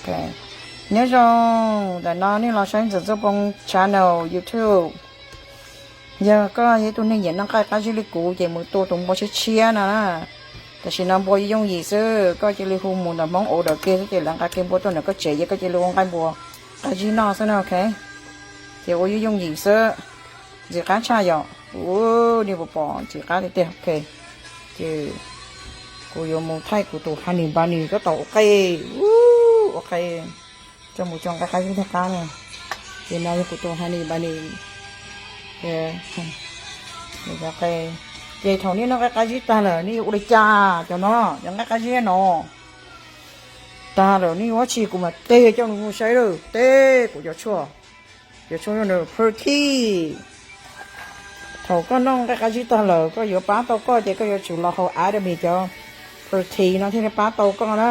Ok, nyob zoo, ntawm no nej los saib Ntxawm Txuj Poo channel YouTube. Yog koj yog ib tug neeg nyiam noj nqaij qab zib li kuv ces mus tua tus npua tshiab tshiab no na. Tam sim no npua yooj yooj yim xwb, koj cia li hu mus ntawm Hmoob order kiag xwb ces lawv nqa kiag npua tuaj ntawm koj tsev ces koj cia li ua nqaij npua qab zib noj xwb na, ok. Ces ua yooj yooj yim xwb, ntxim qab tshaj yom. Ub, nej puas pom ntxim qab tiag tiag, ok. Ces kuv yuav mus thaij kuv tus honey bunny, koj tau ua qe, ua qe, coj mus coj nqaij qab zib thiaj qab na. Ces no yog kuv tus honey bunny. Ces thaum nej noj nqaij qab zib tag lawm nej yuav ua li cas? Cov no, cov nqaij qab zib no tag lawm nej yuav ua dab tsi? Kuv mam teb coj nws mus saib lawm, teb kuv cov tshuaj. Cov tshuaj no nws protein. Thaum koj noj nqaij qab zib tag lawm koj yuav pab tau koj ces koj yuav tsum los haus Adami cov protein no thiaj li pab tau koj na.